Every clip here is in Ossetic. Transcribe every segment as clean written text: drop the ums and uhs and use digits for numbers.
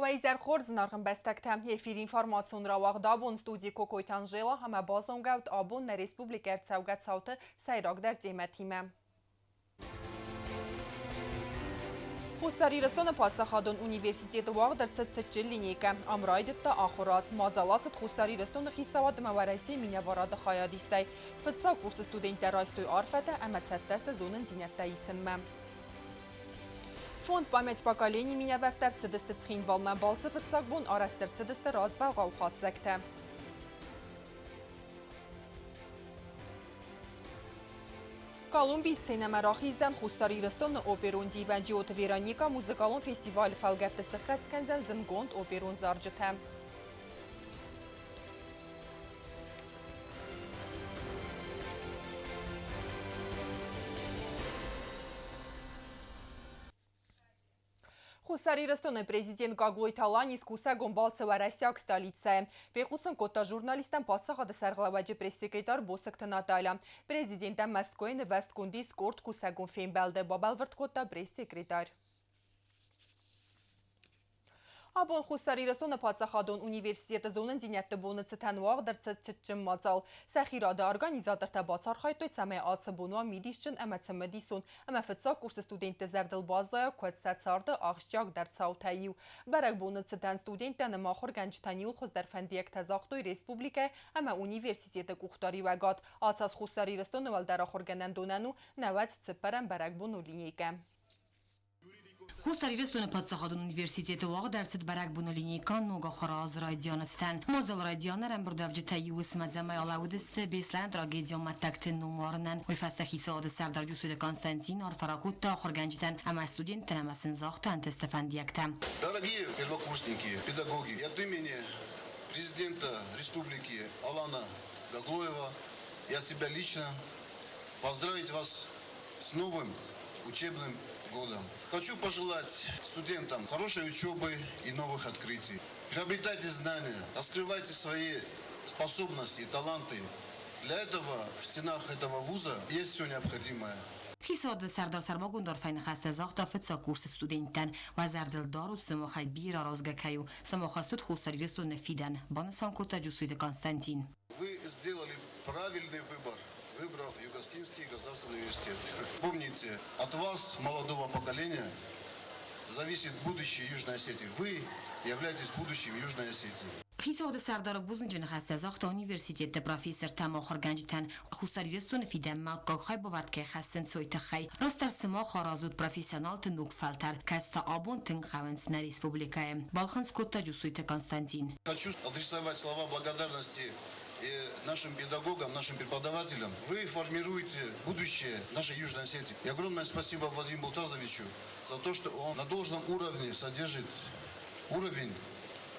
Уӕ изӕр хорз, зынаргъ ӕмбӕстӕгтӕ! Эфир информацион рауагъд абон студийы Кокойты Анжела ӕмӕ базонгӕут абон нӕ республикӕ ӕрцӕугӕ цауты сӕйрагдӕр темӕтимӕ. Хуссар Ирыстоны паддзахадон университеты уагъд ӕрцыд цытджын линейкӕ. Ам райдыдта ахуырад. Мадзал ацыд Хуссар Ирыстоны хицауад ӕмӕ Уӕрӕсейы минӕварады хайадистӕй. Фыццаг курсы студенттӕ райстой арфӕтӕ ӕмӕ цӕттӕ сты зонындзинӕдтӕ исынмӕ. Фонд «Память поколений» минӕвӕрттӕ ӕрцыдысты Цхинвалмӕ. Балцы фыццаг бон арӕзт ӕрцыдысты развӕлгъау хатдзӕгтӕ. Колумбийы сценӕмӕ рахиздзӕн Хуссар Ирыстоны оперон дивӕ Джиоты Вероника музыкалон фестивалы фӕлгӕтты сыххӕст кӕндзӕн зындгонд оперон зарджытӕ. Хуссар Ирыстоны президент Гаглойты Алан искусӕгон балцы уӕрӕсейаг столицӕйы. Фехъусын кодта журналисттӕн паддзахады сӕргълӕууӕджы пресс-секретарь Босыкты Наталья. Президенттӕ Мӕскуыйы нывӕстгонд ис къорд кусӕгон фембӕлды, бабӕлвырд кодта пресс-секретарь. Абон Хуссар Ирыстоны паддзахадон университеты зонындзинӕдты боны цытӕн уагъд ӕрцыд цытджын мадзал. Сӕхи рады организатортӕ бацархайдтой, цӕмӕй ацы бон уа мидисджын ӕмӕ цымыдисон, ӕмӕ фыццаг курсы студентты зӕрдыл баззайа куыд сӕ царды ахсджиагдӕр цаутӕй иу. Бӕрӕгбоны цытӕн студенттӕн ӕмӕ ахуыргӕнджытӕн иуыл хуыздӕр фӕндиӕгтӕ загътой республикӕ ӕмӕ университеты къухдариуӕгад. Ацы аз Хуссар Ирыстоны уӕлдӕр ахуыргӕнӕндонӕн у 94-ӕм бӕрӕгбонон линейкӕ. Хуссар Ирыстоны паддзахадон университеты уагъд ӕрцыд бӕрӕгбоны линейкӕ ног ахуыры азы райдианы цытӕн. Мадзалы райдианы ӕрӕмбырдуӕвджытӕ иу уысмӕдзӕмӕй алӕууыдысты Беслӕны трагедион мӕттӕгты ном уарынӕн. Уый фӕстӕ хицауады сӕрдар Джусойты Константин арфӕ ракодта ахуыргӕнджытӕн ӕмӕ студенттӕн ӕмӕ сын загъта ӕнтысты фӕндиӕгтӕ. Дорогие первокурсники, педагоги, от имени президента республики Алана Гаглоева я себя лично поздравить вас с новым учебным годом. Хочу пожелать студентам хорошей учебы и новых открытий. Приобретайте знания, раскрывайте свои способности и таланты. Для этого в стенах этого вуза есть все необходимое. Хицауады сӕрдар сӕрмагонд арфӕйы ныхӕстӕ загъта фыццаг курсы студенттӕн. Уӕ зӕрдыл дарут, сымахӕй бирӕ аразгӕ кӕй у, сымах ацыд Хуссар Ирыстоны фидӕн, банысан кодта Джусойты Константин. Вы сделали правильный выбор, выбрав Юго-Осетинский государственный университет. Помните, от вас, молодого поколения, зависит будущее Южной Осетии. Вы являетесь будущим Южной Осетии. Хицауады сӕрдары бузныджы ныхӕстӕ загъта университеты профессортӕ ӕмӕ ахуыргӕнджытӕн Хуссар Ирыстоны фидӕнмӕ аккаг хайбавӕрд кӕй хӕссынц, уый тыххӕй. Растдӕр сымах аразут профессионалты ног фӕлтӕр, кӕцытӕ абон тынг хъӕуынц нӕ республикӕйы, балхынцъ кодта Джусойты Константин. Хочу адресовать слова благодарности и нашим педагогам, нашим преподавателям. Вы формируете будущее нашей Южной Осетии. И огромное спасибо Владимиру Бултазовичу за то, что он на должном уровне содержит уровень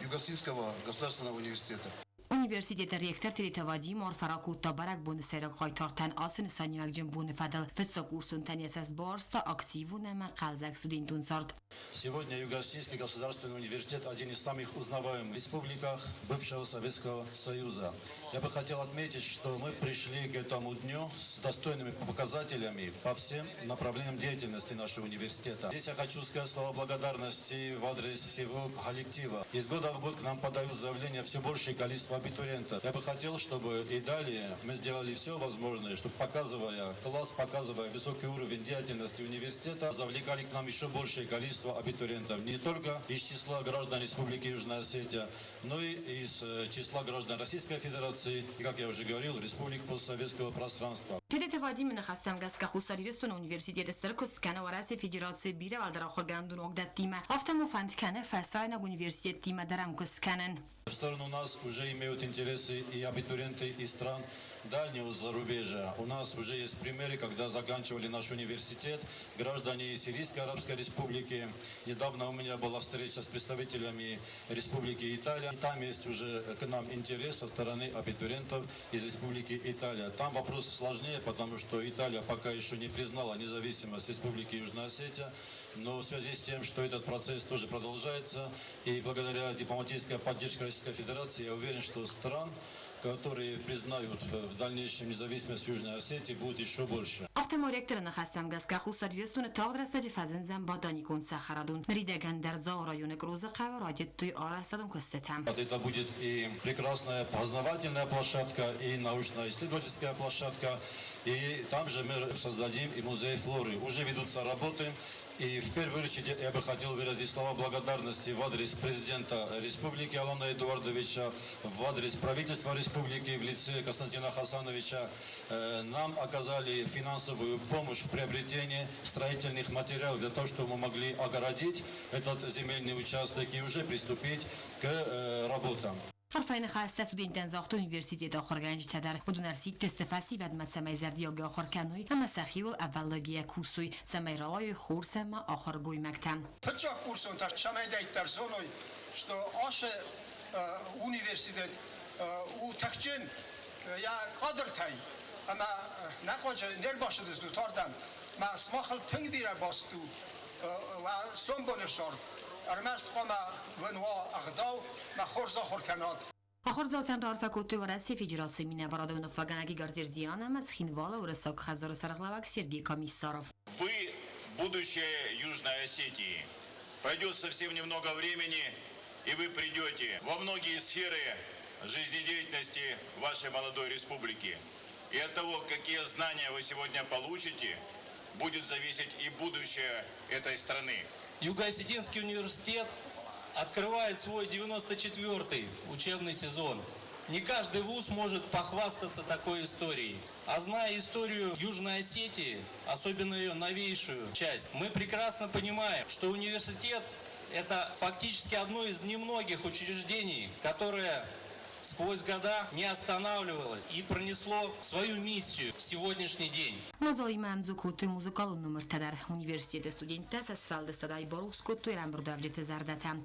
Юго-Осетинского государственного университета. Университеты ректор Тедеты Вадим арфӕ ракодта бӕрӕгбоны сӕйраг хъайтартӕн ацы нысаниуӕгджын боны фӕдыл фыццагкурсонтӕн йӕ цӕст барста активон ӕмӕ хъӕлдзӕг студентон цард. Сегодня Юго-Осетинский государственный университет один из самых узнаваемых в республиках бывшего Советского Союза. Я бы хотел отметить, что мы пришли к этому дню с достойными показателями по всем направлениям деятельности нашего университета. Здесь я хочу сказать слова благодарности в адрес всего коллектива. Из года в год к нам подают заявления все большее количество абитуриентов. Я бы хотел, чтобы и далее мы сделали все возможное, чтобы показывая класс, показывая высокий уровень деятельности университета, завлекали к нам еще большее количество абитуриентов. Не только из числа граждан Республики Южная Осетия, но и из числа граждан Российской Федерации и, как я уже говорил, республик постсоветского пространства. Тедеты Вадимы ныхӕстӕм гӕсгӕ Хуссар Ирыстоны университеты стыр куыст кӕны Уӕрӕсейы Федерацийы бирӕ уӕлдӕр ахуыргӕнӕндон уагдӕттимӕ, афтӕ ма фӕнд кӕны фӕсарӕйнаг университеттимӕ дӕр ӕмкуыст кӕнын. В сторону нас уже имеют интересы и абитуриенты из стран дальнего зарубежья. У нас уже есть примеры, когда заканчивали наш университет граждане Сирийской Арабской Республики. Недавно у меня была встреча с представителями Республики Италия. И там есть уже к нам интерес со стороны абитуриентов из Республики Италия. Там вопрос сложнее, потому что Италия пока еще не признала независимость Республики Южная Осетия. Но в связи с тем, что этот процесс тоже продолжается, и благодаря дипломатической поддержке Российской Федерации, я уверен, что стран, которые признают в дальнейшем независимость Южной Осетии, будет еще больше. Афтӕ ма ректоры ныхӕстӕм гӕсгӕ Хуссар Ирыстоны тагъд рӕстӕджы фӕзындзӕн ботаникон цӕхӕрадон. Ныридӕгӕн дӕр Дзауы районы Кърозы хъӕуы райдыдтой арӕзтадон куыстытӕ. Это будет и прекрасная познавательная площадка, и научно-исследовательская площадка, и там же мы создадим и музей флоры. Уже ведутся работы. И в первую очередь я бы хотел выразить слова благодарности в адрес президента республики Алана Эдуардовича, в адрес правительства республики в лице Константина Хасановича. Нам оказали финансовую помощь в приобретении строительных материалов для того, чтобы мы могли огородить этот земельный участок и уже приступить к работам. Арфӕйы ныхӕстӕ студенттӕн загътой университеты ахуыргӕнджытӕ дӕр. Уыдон ӕрсидтысты фӕсивӕдмӕ, цӕмӕй зӕрдиагӕй ахуыр кӕной ӕмӕ сӕхиуыл ӕвӕллайгӕйӕ кусой, цӕмӕй рауайой хорз ӕмӕ ахуыр гоймӕгтӕ. Фыццаг курсонтӕ цӕмӕйдӕриддӕр зоной, что ацы университет у тыхджын йӕ кадртӕй ӕмӕ нӕ хъуаджы не рбацыдыстут ардӕм, мӕ сымахыл тынг бирӕ баст у уӕ сомбоны сӕр. Ӕрмӕст хъуамӕ уын уа ӕгъдау мӕ хорз ахуыр кӕнат. Ахуырдзаутӕн раарфӕ кодтой Уӕрӕсейы Федерацийы минӕварады уынаффӕгӕнӕг Игорь Зердиан ӕмӕ Цхинвалы Уырыссаг хӕдзары сӕргълӕууӕг Сергей Комиссаров. Вы будущее Южной Осетии. Пройдет совсем немного времени, и вы придете во многие сферы жизнедеятельности вашей молодой республики. И от того, какие знания вы сегодня получите, будет зависеть и будущее этой страны. Юго-Осетинский университет открывает свой 94-й учебный сезон. Не каждый вуз может похвастаться такой историей. А зная историю Южной Осетии, особенно ее новейшую часть, мы прекрасно понимаем, что университет – это фактически одно из немногих учреждений, которое сквозь года не останавливалось и пронесло свою миссию в сегодняшний день. Мадзалимӕ ӕмдзу кодтой музыкалон номыртӕ дӕр. Университеты студенттӕ сӕ сфӕлдыстадӕй барухс кодтой ӕрӕмбырдуӕвджыты зӕрдӕтӕ.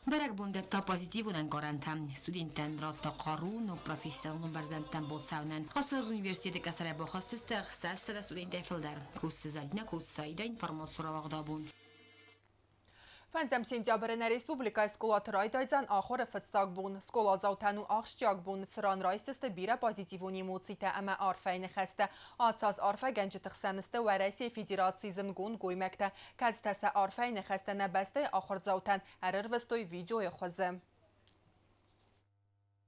Бӕрӕгбон дӕтта позитивон ӕнкъарӕнтӕ. Студенттӕн радта хъару ног профессионалон бӕрзӕндтӕм бацӕуынӕн. Ацы аз университеты къӕсӕрӕй бахӕсдзысты 600 студентӕй фылдӕр. Коцты Зӕлинӕ, Коцты Аидӕ, информацион рауагъд абон. Фӕндзӕм сентябры нӕ республикӕйы скъолаты райдайдзӕн ахуыры фыццаг бон. Скъоладзаутӕн у ахсджиаг бон, цыран райсдзысты бирӕ позитивон эмоцитӕ ӕмӕ арфӕйы ныхӕстӕ. Ацы аз арфӕгӕнджыты хсӕн сты Уӕрӕсейы Федерацийы зындгонд гоймӕгтӕ, кӕцытӕ сӕ арфӕйы ныхӕстӕ нӕ бӕстӕйы ахуырдзаутӕн ӕрӕрвыстой видеойы хуызы.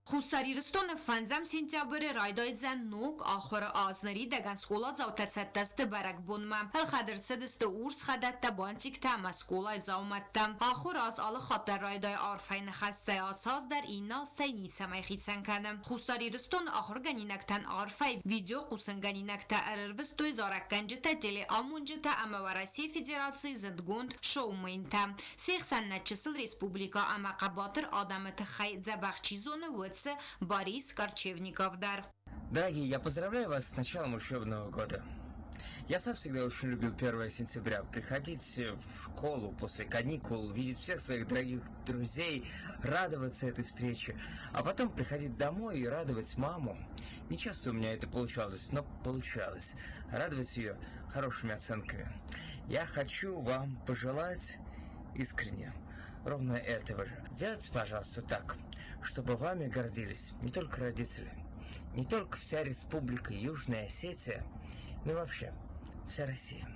Хуссар Ирыстоны фӕндзӕм сентябры райдайдзӕн ног ахуыры аз. Ныридӕгӕн скъоладзаутӕ цӕттӕ сты бӕрӕгбонмӕ. Ӕлхӕд ӕрцыдысты урс хӕдӕттӕ, бантиктӕ ӕмӕ скъолайы дзаумӕттӕ. Ахуыр аз алы хатт дӕр райдайы арфӕйы ныхӕстӕй, ацы аз дӕр иннӕ азтӕй ницӕмӕй хицӕн кӕны. Хуссар Ирыстоны ахуыргӕнинӕгтӕн арфӕйы видеохъусынгӕнинӕгтӕ ӕрӕрвыстой зарӕггӕнджытӕ, телеамонджытӕ ӕмӕ Уӕрӕсейы Федерацийы зындгонд шоументӕ. Се хсӕн нӕ чысыл республикӕ ӕмӕ хъӕбатыр адӕмы тыххӕй дзӕбӕх чи зоны, уыцы Борис Корчевников дӕр. Дорогие, я поздравляю вас с началом учебного года. Я сам всегда очень любил 1 сентября. Приходить в школу после каникул, видеть всех своих дорогих друзей, радоваться этой встрече. А потом приходить домой и радовать маму. Не часто у меня это получалось, но получалось. Радовать ее хорошими оценками. Я хочу вам пожелать искренне ровно этого же. Сделайте, пожалуйста, так, чтобы вами гордились не только родители, не только вся республика Южная Осетия, но и вообще вся Россия.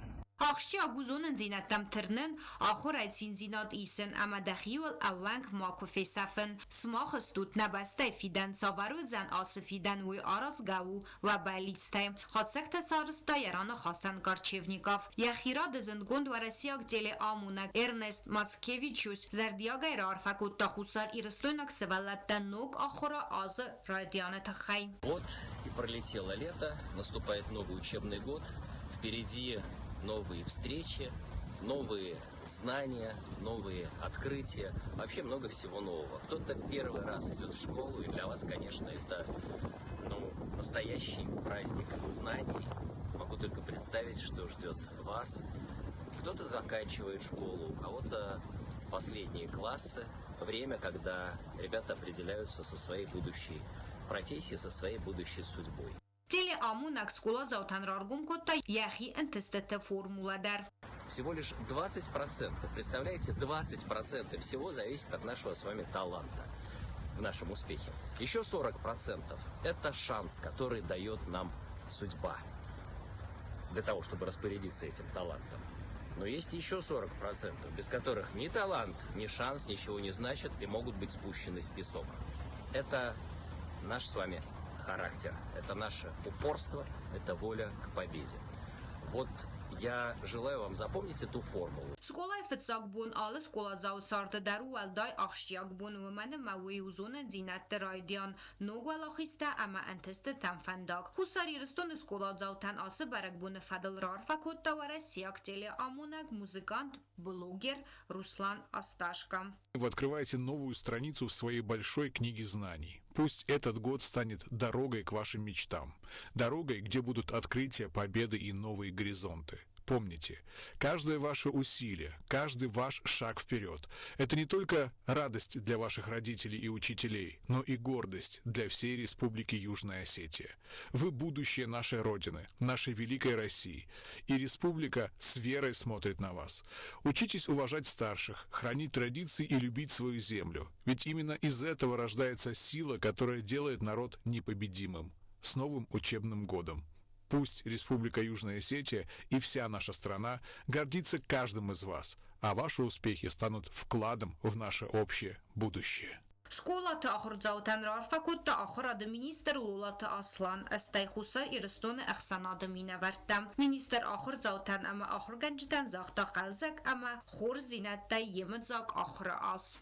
Ахсджиаг у зонындзинӕдтӕм тырнын, ахуырӕй циндзинад исын ӕмӕ дӕхиуыл ӕууӕнк макуы фесафын. Сымах стут нӕ бӕстӕйы фидӕн, цавӕр уыдзӕн ацы фидӕн, уый аразгӕ у уӕ бӕллицтӕй. Хатдзӕгтӕ сарӕзта йӕ раныхасӕн Корчевников. Йӕхи рады зындгонд уӕрӕсейаг телеамонӕг Эрнест Мацкевичус зӕрдиагӕй раарфӕ кодта хуссарирыстойнаг сывӕллӕттӕн ног ахуыры азы райдианы тыххӕй. Вот и пролетело лето, наступает новый учебный год, впереди новые встречи, новые знания, новые открытия, вообще много всего нового. Кто-то первый раз идет в школу, и для вас, конечно, это ну, настоящий праздник знаний. Могу только представить, что ждет вас. Кто-то заканчивает школу, у кого-то последние классы. Время, когда ребята определяются со своей будущей профессией, со своей будущей судьбой. Телеамонӕг скъоладзаутӕн раргом кодта йӕхи ӕнтыстыты формулӕ дӕр. Всего лишь 20%, представляете, 20% всего зависит от нашего с вами таланта в нашем успехе. Еще 40% – это шанс, который дает нам судьба для того, чтобы распорядиться этим талантом. Но есть еще 40%, без которых ни талант, ни шанс ничего не значат и могут быть спущены в песок. Это наш с вами характер, это наше упорство, это воля к победе. Вот я желаю вам запомнить эту формулу. Скъолайы фыццаг бон алы скъоладзауы царды дӕр у уӕлдай ахсджиаг бон, уымӕн ӕмӕ уый у зонындзинӕдты райдиан, ног уӕлахизтӕ ӕмӕ ӕнтыстытӕм фӕндаг. Хуссар Ирыстоны скъоладзаутӕн ацы бӕрӕгбоны фӕдыл раарфӕ кодта уӕрӕсейаг телеамонӕг, музыкант, блогер Руслан Осташко. Вы открываете новую страницу в своей большой книге знаний. Пусть этот год станет дорогой к вашим мечтам. Дорогой, где будут открытия, победы и новые горизонты. Помните, каждое ваше усилие, каждый ваш шаг вперед – это не только радость для ваших родителей и учителей, но и гордость для всей Республики Южная Осетия. Вы будущее нашей Родины, нашей великой России. И республика с верой смотрит на вас. Учитесь уважать старших, хранить традиции и любить свою землю. Ведь именно из этого рождается сила, которая делает народ непобедимым. С новым учебным годом! Пусть Республика Южная Осетия и вся наша страна гордится каждым из вас, а ваши успехи станут вкладом в наше общее будущее. Скъолаты ахуырдзаутӕн раарфӕ кодта ахуырады министр Лолаты Аслан, стӕй Хуссар Ирыстоны ӕхсӕнады минӕвӕрттӕ. Министр ахуырдзаутӕн ӕмӕ ахуыргӕнджытӕн загъта хъӕлдзӕг ӕмӕ хорздзинӕдтӕй йемыдзаг ахуыры аз.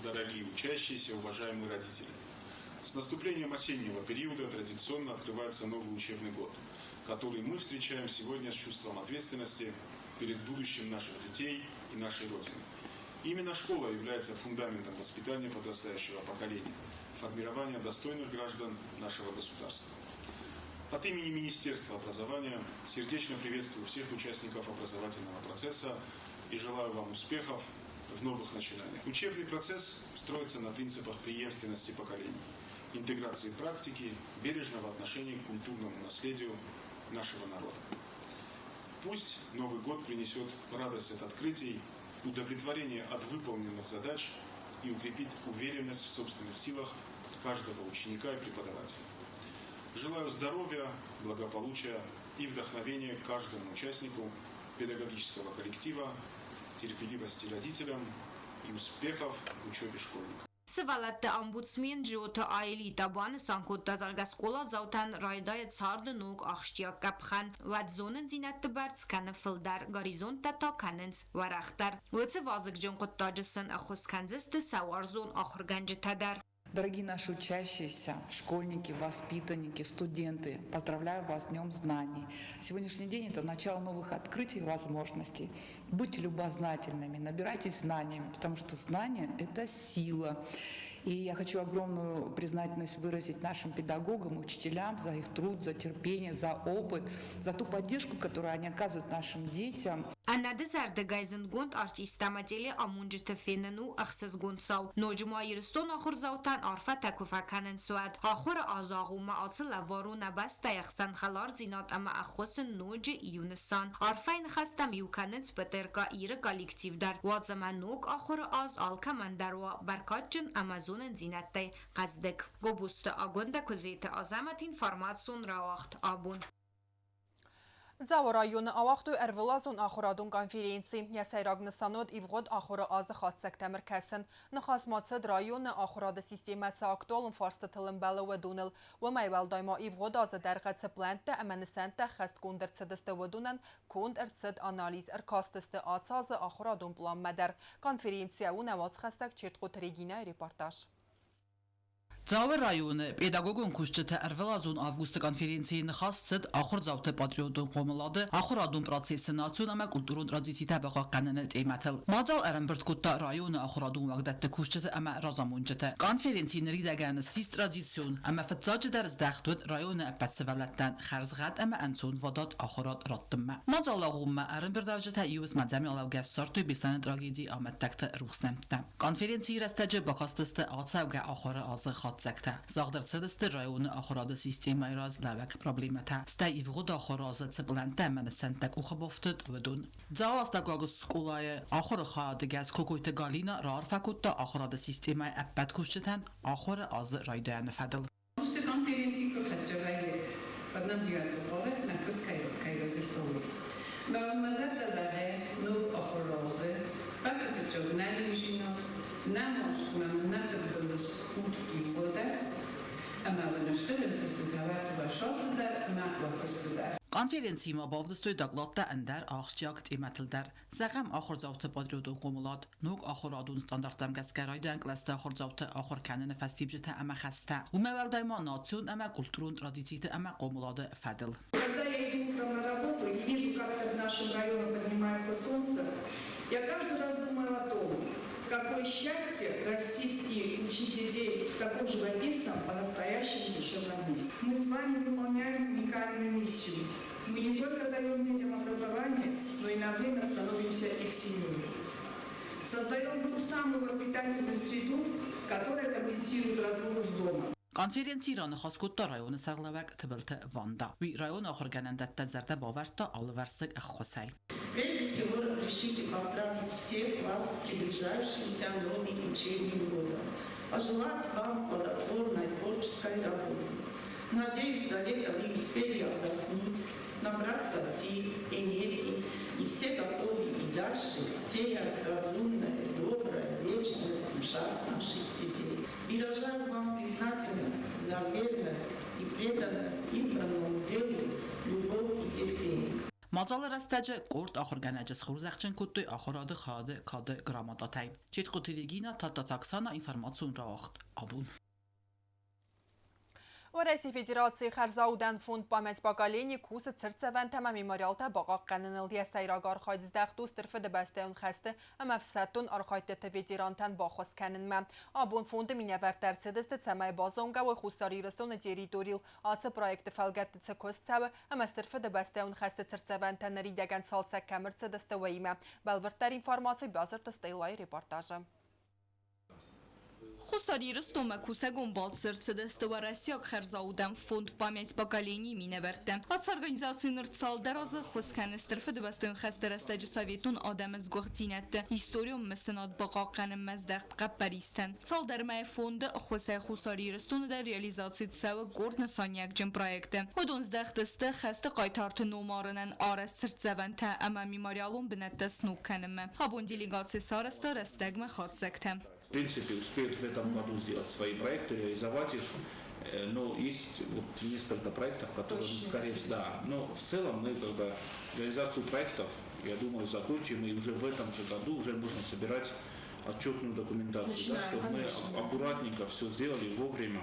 Дорогие учащиеся, уважаемые родители! С наступлением осеннего периода традиционно открывается новый учебный год, который мы встречаем сегодня с чувством ответственности перед будущим наших детей и нашей Родины. Именно школа является фундаментом воспитания подрастающего поколения, формирования достойных граждан нашего государства. От имени Министерства образования сердечно приветствую всех участников образовательного процесса и желаю вам успехов в новых начинаниях. Учебный процесс строится на принципах преемственности поколений, интеграции практики, бережного отношения к культурному наследию нашего народа. Пусть Новый год принесет радость от открытий, удовлетворение от выполненных задач и укрепит уверенность в собственных силах каждого ученика и преподавателя. Желаю здоровья, благополучия и вдохновения каждому участнику педагогического коллектива, терпеливости родителям и успехов в учебе школьников. Сывӕллӕтты омбудсмен Джиоты Аэлита банысан кодта, зӕгъгӕ, скъоладзаутӕн райдайы царды ног ахсджиаг къӕпхӕн, уӕд зонындзинӕдты бӕрц кӕны фылдӕр, горизонттӕ та кӕнынц уӕрӕхдӕр. Уыцы вазыгджын хъуыддаджы сын ӕххуыс кӕндзысты сӕ уарзон ахуыргӕнджытӕ дӕр. Дорогие наши учащиеся, школьники, воспитанники, студенты, поздравляю вас с Днем Знаний. Сегодняшний день – это начало новых открытий и возможностей. Будьте любознательными, набирайтесь знаниями, потому что знания – это сила. И я хочу огромную признательность выразить нашим педагогам, учителям за их труд, за терпение, за опыт, за ту поддержку, которую они оказывают нашим детям. Ӕнӕдызӕрдыгӕй зындгонд артист ӕмӕ телеамонджыты фенын у ӕхсызгон цау. Ноджы ма Ирыстоны ахуырдзаутӕн арфӕтӕ куы фӕкӕнынц, уӕд. Ахуыры азы агъоммӕ ацы лӕвар у нӕ бӕстӕйы хсӕн хӕлардзинад ӕмӕ ӕххуысы ноджы иу нысан. Арфӕйы ныхӕстӕм иу кӕнынц ПТРК Иры коллектив дӕр. Уадз ӕмӕ ног ахуыры аз алкӕмӕн дӕр уа бӕркадджын ӕмӕ зонындзинӕдтӕй хъӕздыг. Гобозты Агуындӕ, Куыдзеты Азӕмӕт, информацион рауагъд Абон. Дзауы районы ауагътой ӕрвылазон ахуырадон конференци. Йӕ сӕйраг нысан уыд ивгъуыд ахуыры азы хатдзӕгтӕм ӕркӕсын. Ныхас ма цыд районы ахуырады системӕ цы актуалон фарстытыл ӕмбӕлы, уыдоныл. Уымӕй уӕлдай ма ивгъуыд азы дӕргъы цы плӕнттӕ ӕмӕ нысӕнттӕ ӕххӕстгонд ӕрцыдысты, уыдонӕн конд ӕрцыд анализ. Ӕркастысты ацы азы ахуырадон пъланмӕ дӕр. Конференцийӕ у нӕ уацхӕссӕг Чертхъоты Регинӕйы репортаж. Дзауы районы педагогон кусджыты ӕрвылазон августы конференцийы ныхас цыд ахуырдзауты патриотон хъомылады, ахуырадон процессы национ ӕмӕ культурон традицитӕ бахъахъхъӕныны темӕтыл. Мадзал ӕрӕмбырд кодта районы ахуырадон уагдӕтты кусджыты ӕмӕ разамонджыты. Конференци ныридӕгӕн ссис традицион ӕмӕ фыццаджыдӕр здӕхт уыд районы ӕппӕт сывӕллӕттӕн хӕрзгъӕд ӕмӕ ӕнцонвадат ахуырад раттынмӕ. Мадзалы агъоммӕ ӕрӕмбырдуӕвджытӕ иу уысм ӕдзӕмӕй ссардтой Беслӕны трагедийы амӕттӕгты рухс нӕмттӕ. Конференцийы рӕстӕджы бакастысты ацӕугӕ ахуыры азы хатдзӕг. хатдзӕгтӕ. Загъд ӕрцыдысты районы ахуырады системӕйы раз лӕууӕг проблемӕтӕ, стӕй ивгъуыд ахуыры азы цы пълӕнттӕ ӕмӕ нысӕнттӕ къухы бафтыд, уыдон. Дзауы астӕуккаг скъолайы ахуыры хайады гӕс Кокойты Галина раарфӕ кодта ахуырады системӕйы ӕппӕт кусджытӕн ахуыры азы райдайӕны фӕдыл. Августы конференци куы рхӕццӕ вӕййы, уӕд нӕм бирӕ горӕт нӕ куыст кӕй кӕй райдыдтой. Мӕ мӕ зӕрдӕ зӕгъы ног ахуыры азы пӕтты фыццаг нӕ низинаг, нӕ маст ӕмӕ нӕ фыдбылыз ут иууылдӕр, ӕмӕ уын стыр ӕнтыстытӕ уӕд уӕ царды дӕр ӕмӕ уӕ куысты дӕр. Конференцийы ма бавдыстой докладтӕ ӕндӕр ахсджиаг темӕтыл дӕр. Зӕгъӕм, ахуырдзауты патриотон хъомылад, ног ахуырадон стандарттӕм гӕсгӕ райдайӕн кълӕсты ахуырдзауты ахуыр кӕныны фӕстиуджытӕ ӕмӕ хӕстӕ. Уымӕ уӕлдай ма национ ӕмӕ культурон традициты ӕмӕ хъомылады фӕдыл. Когда я иду утром на работу и вижу, как над нашим районом поднимается солнце, я каждый раз думаю о том, какое счастье растить и учить детей в таком живописном, по-настоящему душевном месте. Мы с вами выполняем уникальную миссию. Мы не только даем детям образование, но и на время становимся их семьей. Создаем ту самую воспитательную среду, которая компенсирует разлуку с домом. Конференцийы раныхас кодта районы сӕргълӕууӕг Тыбылты Ванда. Уый районы ахуыргӕнӕндӕттӕн зӕрдӕ бавӕрдта алывӕрсыг ӕххуысӕй. Прежде всего, разрешите поздравить всех вас с приближающимся новым учебным годом. Пожелать вам плодотворной творческой работы. Надеюсь, за лето вы успели отдохнуть, набраться сил, энергии, и все готовы и дальше сеять разумное, доброе, вечное в душах наших детей. Выражаю вам признательность за верность и преданность избранному делу, любовь и терпение. Мадзалы рӕстӕджы къорд ахуыргӕнӕджы схорзӕхджын кодтой ахуырады хайады кады грамотатӕй. Четкъоты Регина, Тадтаты Оксана, информацион рауагъд Абон. Уӕрӕсейы Федерацийы хӕрзаудӕн фонд «Память поколений» кусы цыртдзӕвӕнтӕ ӕмӕ мемориалтӕ бахъахъхъӕныныл. Йӕ сӕйраг архайд здӕхт у Стыр Фыдыбӕстӕйон хӕсты ӕмӕ ӕфсӕддон архайдтыты ветерантӕн баххуыс кӕнынмӕ. Абон фонды минӕвӕрттӕ ӕрцыдысты, цӕмӕй базонгӕ уой Хуссар Ирыстоны территорийыл ацы проекты фӕлгӕтты цы куыст цӕуы ӕмӕ Стыр Фыдыбӕстӕйон хӕсты цыртдзӕвӕнтӕ ныридӕгӕн цалцӕг кӕм ӕрцыдысты, уыимӕ. Бӕлвырддӕр информаци бадзырдта Стеллайы репортажы. Хуссар Ирыстонмӕ кусӕгон балцы ӕрцыдысты уӕрӕсейаг хӕрзаудӕн фонд «Память поколений» минӕвӕрттӕ. Ацы организаци ныр цалдӕр азы ӕххуыс кӕны Стыр Фыдыбӕстӕйон хӕсты рӕстӕджы советон адӕмы сгуыхтдзинӕдты историон мысынад бахъахъхъӕнынмӕ здӕхт хъӕппӕристӕн. Цалдӕр мӕйы фонды ӕххуысӕй Хуссар Ирыстоны дӕр реализаци цӕуы къорд нысаниуӕгджын проекты. Уыдон здӕхт сты хӕсты хъайтарты ном арынӕн арӕзт цыртдзӕвӕнтӕ ӕмӕ мемориалон бынӕттӕ сног кӕнынмӕ. Абон делегаци сарӕзта рӕстӕгмӕ хатдзӕгтӕ. В принципе, успеют в этом году сделать свои проекты, реализовать их. Но есть вот несколько проектов, которые, Точно. Скорее всего, да. Но в целом мы как бы реализацию проектов, я думаю, закончим, и уже в этом же году уже можно собирать отчетную документацию, да, Начинаем, чтобы мы конечно. Аккуратненько все сделали вовремя,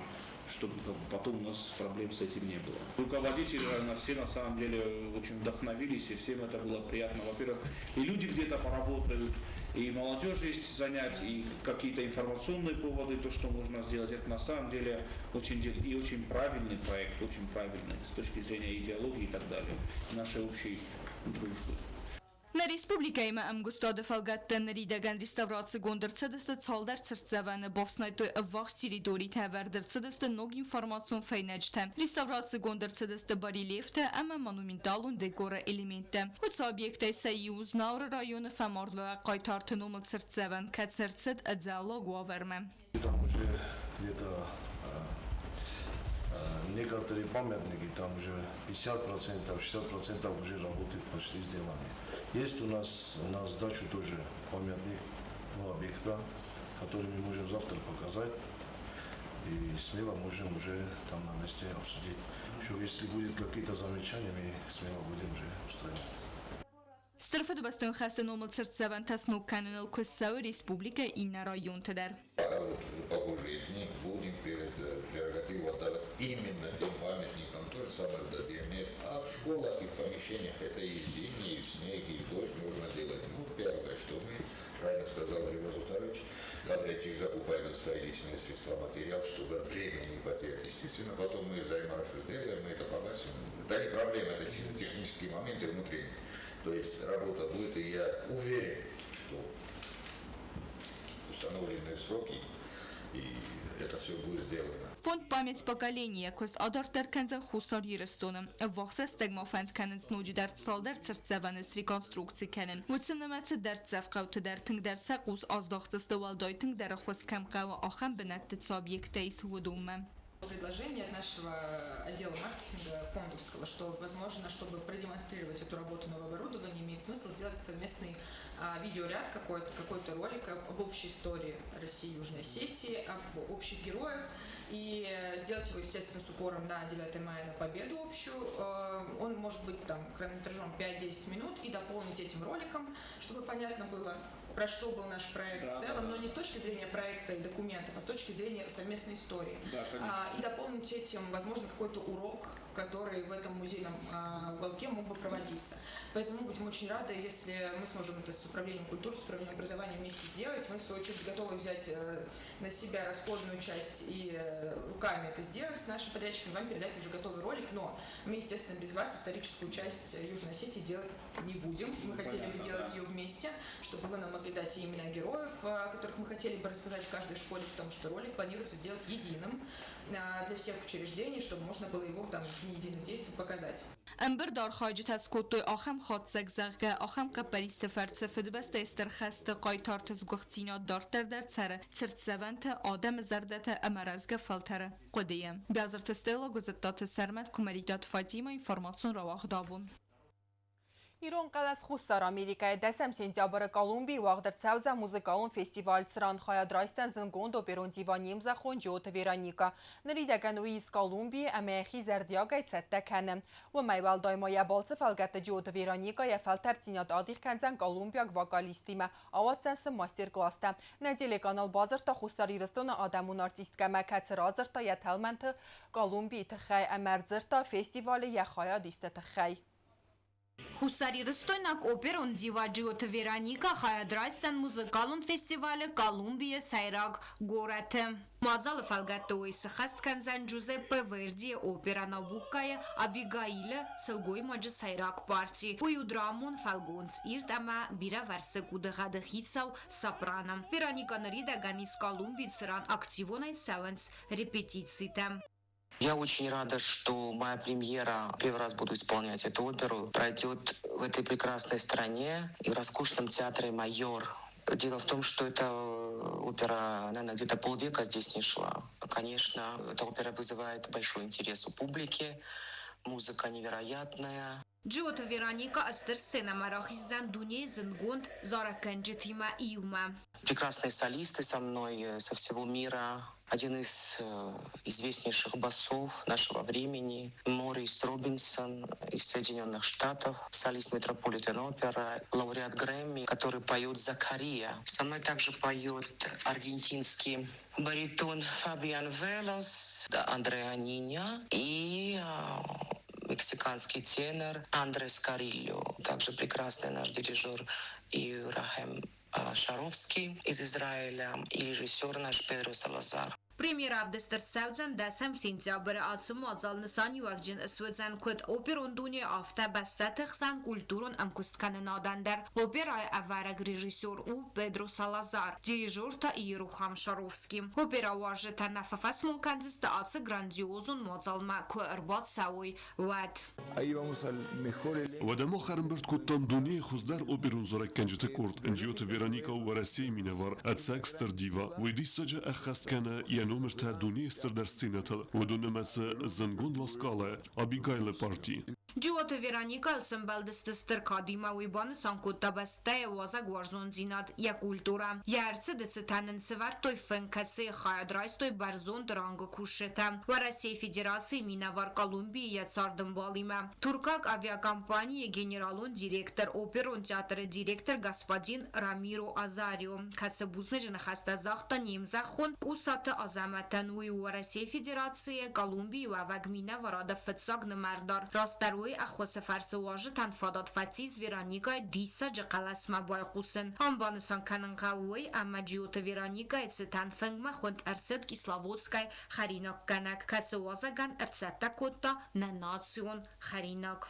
чтобы как бы потом у нас проблем с этим не было. Руководители, наверное, все на самом деле очень вдохновились, и всем это было приятно. Во-первых, и люди где-то поработают, и молодежь есть занять, и какие-то информационные поводы, то, что можно сделать. Это на самом деле очень и очень правильный проект, очень правильный с точки зрения идеологии и так далее, и нашей общей дружбы. Нӕ республикӕимӕ ӕмгуыстады фӕлгӕтты ныридӕгӕн реставрацигонд ӕрцыдысты цалдӕр цыртдзӕвӕны, бафснайдтой ӕввахс территоритӕ, ӕвӕрд ӕрцыдысты ног информацион фӕйнӕджытӕ, реставрацигонд ӕрцыдысты барельефтӕ ӕмӕ монументалон декоры элементтӕ. Уыцы объекттӕй сӕ иу Знауыры районы фӕмардуӕвӕг хъайтарты номыл цыртдзӕвӕн, кӕцы ӕрцыд ӕдзӕллаг уавӕрмӕ. Там уже где-то некоторые памятники, там уже 50%, 60% уже работы почти сделаны. Есть у нас на сдачу тоже памятник, два объекта, которые мы можем завтра показать. И смело можем уже там на месте обсудить. Еще если будет какие-то замечания, мы смело будем уже устранять. Стыр Фыдыбӕстӕйон хӕсты номыл цыртдзӕвӕнтӕ сног кӕныныл куыст цӕуы республикӕйы иннӕ районты дӕр. Пока вот погожие дни будем прерогативу отдавать именно тем памятникам, то же самое в А в школах и в помещениях это и зимний, и в снег, и в дождь нужно делать. Ну, первое, что мы, правильно сказал Григорий Зуфарович, подрядчик закупает за свои личные средства материал, чтобы время не потерять. Естественно, потом мы взаиморасчет сделаем, мы это погасим. Это не проблема, это чисто технические моменты внутренние. То есть работа будет, и я уверен, что установленные сроки и Это все будет сделано. Фонд «Память поколения» куыст адарддӕр кӕндзӕн Хуссар Ирыстоны. Ӕввахс рӕстӕг ма фӕнд кӕнынц ноджыдӕр цалдӕр цыртдзӕвӕны среконструкци кӕнын. Уыцы нымӕцы дӕрддзӕф хъӕуты дӕр тынгдӕр сӕ хъус аздахдзысты уӕлдай тынгдӕр ӕххуыс кӕм хъӕуы, ахӕм бынӕтты цы объекттӕ ис, уыдонмӕ. Предложение от нашего отдела маркетинга фондовского, что, возможно, чтобы продемонстрировать эту работу нового оборудования, имеет смысл сделать совместный видеоряд какой-то, какой-то ролик об общей истории России и Южной Осетии, об общих героях, и сделать его, естественно, с упором на 9 мая, на победу общую. Он может быть там хронометражом 5-10 минут и дополнить этим роликом, чтобы понятно было, про что был наш проект в целом, но не с точки зрения проекта и документов, а с точки зрения совместной истории. И дополнить этим, возможно, какой-то урок, который в этом музейном уголке мог бы проводиться. Поэтому мы будем очень рады, если мы сможем это с управлением культуры, с управлением образования вместе сделать. Мы, в свою очередь, готовы взять на себя расходную часть и руками это сделать с нашим подрядчиком, вам передать уже готовый ролик, но мы, естественно, без вас историческую часть Южной Осетии делать не будем. Мы хотели бы делать ее вместе, чтобы вы нам могли дать и имена героев, о которых мы хотели бы рассказать в каждой школе, потому что ролик планируется сделать единым для всех учреждений, чтобы можно было его там в дни единых действий показать. Ӕмбырды архайджытӕ скодтой ахӕм хатдзӕг, зӕгъгӕ, ахӕм хъӕппӕристы фӕрцы Фыдыбӕстӕйы Стыр хӕсты хъайтарты сгуыхтдзинад дарддӕр дӕр цӕры цыртдзӕвӕнты, адӕмы зӕрдӕты ӕмӕ рӕзгӕ фӕлтӕры хъуыдыйы. Биазырты Стелла, Гуызыдтаты Сӕрмӕт, Куымӕридтаты Фатимӕ, информацион рауагъд Абон. Ирон хъӕлӕс Хуссар Америкӕйы 10 сентябры Колумбийы уагъд ӕрцӕудзӕн музыкалон фестиваль, цыран хайад райсдзӕн зындгонд оперон дива не мзӕххон Джиоты Вероника. Ныридӕгӕн уый ис Колумбийы ӕмӕ йӕхи зӕрдиагӕй цӕттӕ кӕны. Уымӕй уӕлдай ма йӕ балцы фӕлгӕтты Джиоты Вероника йӕ фӕлтӕрддзинад адих кӕндзӕн колумбиаг вокалисттимӕ, ауадздзӕн сын мастер-класстӕ. Нӕ телеканал бадзырдта Хуссар Ирыстоны адӕмон артисткӕмӕ, кӕцы радзырдта йӕ тӕлмӕнты Колумбийы тыххӕй ӕмӕ ӕрдзырдта фестивалы йӕ хайадисты тыххӕй. Хуссарирыстойнаг оперон дива Джиоты Вероника хайад райсдзӕн музыкалон фестивалы Колумбийы сӕйраг горӕты. Мадзалы фӕлгӕтты уый сыххӕст кӕндзӕн Джузеппе Вердийы оперӕ Набуккайы Абигаилы сылгоймаджы сӕйраг парти. Уый у драмон фӕлгонц, ирд ӕмӕ бирӕвӕрсыг удыгъӕды хицау сопрано. Вероника ныридӕгӕн ис Колумбийы, цыран активонӕй цӕуынц репетицитӕ. Я очень рада, что моя премьера, первый раз буду исполнять эту оперу, пройдет в этой прекрасной стране и в роскошном театре «Майор». Дело в том, что эта опера, наверное, где-то полвека здесь не шла. Конечно, эта опера вызывает большой интерес у публики. Музыка невероятная. Джиоты Вероника стыр сценӕмӕ рахиздзӕн дунейы зындгонд зарӕггӕнджытимӕ иумӕ. Прекрасные солисты со мной со всего мира. Один из известнейших басов нашего времени, Морис Робинсон из Соединенных Штатов, солист Метрополитен Опера, лауреат Грэмми, который поет Закария. Со мной также поет аргентинский баритон Фабиан Велос, Андреа Ниня и мексиканский тенор Андрес Карильо, также прекрасный наш дирижер Иорахем Шаровский из Израиля и режиссер наш Педро Салазар. Премьерӕ ӕвдыст ӕрцӕудзӕн 10 сентябры. Ацы мадзал нысаниуӕгджын суыдзӕн куыд оперон дуне, афтӕ бӕстӕты хсӕн культурон ӕмкуысткӕнынадӕн дӕр. Оперӕйы ӕвӕрӕг режиссер у Педро Салазар, дирижер та Иерухам Шаровский. Оперӕ уарзджытӕ нӕ фӕфӕсмон кӕндзысты ацы грандиозон мадзалмӕ куы ӕрбацӕуой, уӕд. Уӕдӕ мах ӕрӕмбырд кодтам дунейы хуыздӕр оперон зарӕггӕнджыты къорд Джиоты Вероника у Уӕрӕсейы минӕвар, ӕцӕг стыр дива. Уый диссаджы ӕххӕст кӕны йӕ номыртӕ дунейы стырдӕр сценӕтыл, уыдон нымӕцы зындгонд Ла Скала, Абигайлы парти. Джиоты Вероникӕйыл сӕмбӕлдысты стыр кадимӕ, уый банысан кодта бӕстӕйы уазӕгуарзондзинад, йӕ культурӕ. Йӕ ӕрцыды цытӕн ын сӕвӕрдтой фынг, кӕцыйы хайад райстой бӕрзонд рангы кусджытӕ. Уӕрӕсейы Федерацийы минӕвар Колумбийы йӕ цардӕмбалимӕ, туркаг авиакомпанийы генералон директор, оперон театры директор господин Рамиро Азарио, кӕцы бузныджы ныхӕстӕ загъта не мзӕххон Къусаты Азӕмӕтӕн. Уый у Уӕрӕсейы Федерацийы Колумбийы уӕвӕг минӕварады фыццаг нымӕрдар. Растдӕр уый ӕххуысы фӕрцы уазджытӕн фадат фӕцис Вероникӕйы диссаджы хъӕлӕсмӕ байхъусын. Ам банысан кӕнын хъӕуы уый, ӕмӕ Джиоты Вероникӕйы цытӕн фынгмӕ хуынд ӕрцыд Кисловодскӕй хӕринаггӕнӕг, кӕцы уазӕгӕн ӕрцӕттӕ кодта нӕ национ хӕринаг.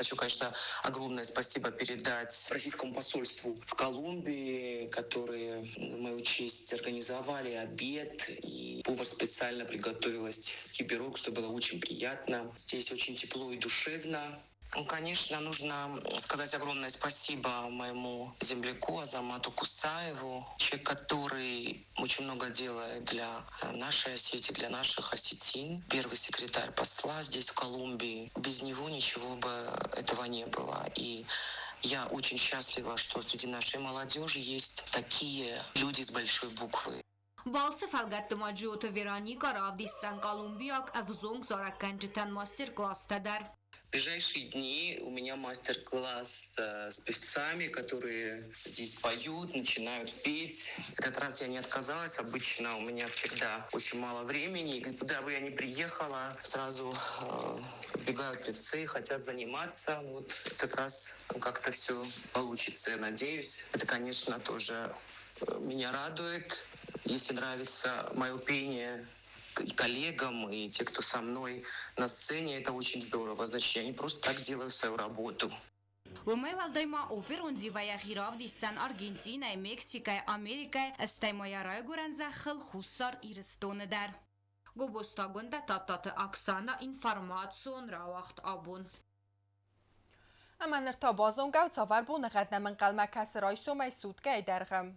Хочу, конечно, огромное спасибо передать российскому посольству в Колумбии, которые в мою честь организовали обед. И повар специально приготовил осетинский пирог, что было очень приятно. Здесь очень тепло и душевно. Ну, конечно, нужно сказать огромное спасибо моему земляку Азамату Кусаеву, человек, который очень много делает для нашей Осетии, для наших осетин. Первый секретарь посла здесь, в Колумбии. Без него ничего бы этого не было. И я очень счастлива, что среди нашей молодежи есть такие люди с большой буквы. Балцы фӕлгӕтты ма Джиоты Вероника равдисдзӕн колумбиаг ӕвзонг зарӕггӕнджытӕн мастер-класстӕ дӕр. В ближайшие дни у меня мастер-класс с певцами, которые здесь поют, начинают петь. В этот раз я не отказалась. Обычно у меня всегда очень мало времени. И куда бы я ни приехала, сразу бегают певцы, хотят заниматься. Вот этот раз как-то все получится, я надеюсь. Это, конечно, тоже меня радует. Если нравится мое пение и коллегам, и те, кто со мной на сцене, это очень здорово. Значит, я не просто так делаю свою работу. Уымӕй уӕлдай ма оперон дивӕ йӕхи равдисдзӕн Аргентинӕйы, Мексикӕйы, Америкӕйы, стӕй ма йӕ райгуырӕн зӕххыл Хуссар Ирыстоны дӕр. Гобозты Агуындӕ, Тадтаты Оксана, информацион рауагъд абон. Ӕмӕ ныр та базонгӕ цавӕр боныгъӕд нӕм ӕнхъӕлмӕ кӕсы райсомӕй суткӕйы дӕргъы.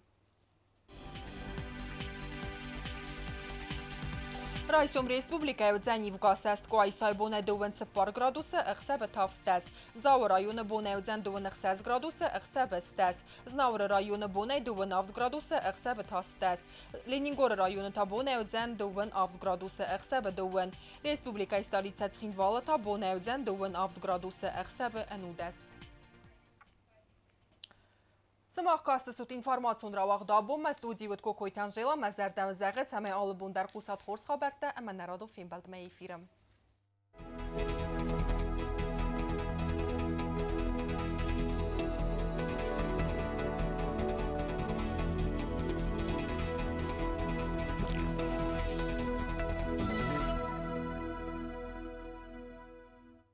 Райсом республикӕйы уыдзӕн ивгӕсӕст Къуайсайы бонӕй 24 градусы, ӕхсӕвы та 17. Дзауы районы бонӕй уыдзӕн 26 градусы, ӕхсӕвы 10. Знауыры районы бонӕй 27 градусы, ӕхсӕвы та 10. Ленингоры районы та бонӕй уыдзӕн 27 градусы, ӕхсӕвы 2. Республикӕйы столицӕ Цхинвалы та бонӕй уыдзӕн 27 градусы, ӕхсӕвы 11. Сымах кастысут информацион рауагъд абонмӕ студийы уыд Кокойты Анжела. Мӕ зӕрдӕ зӕгъы, цӕмӕй алы бон дӕр хъусат хорз хабӕрттӕ ӕмӕ нӕ радон фембӕлдмӕ эфиры.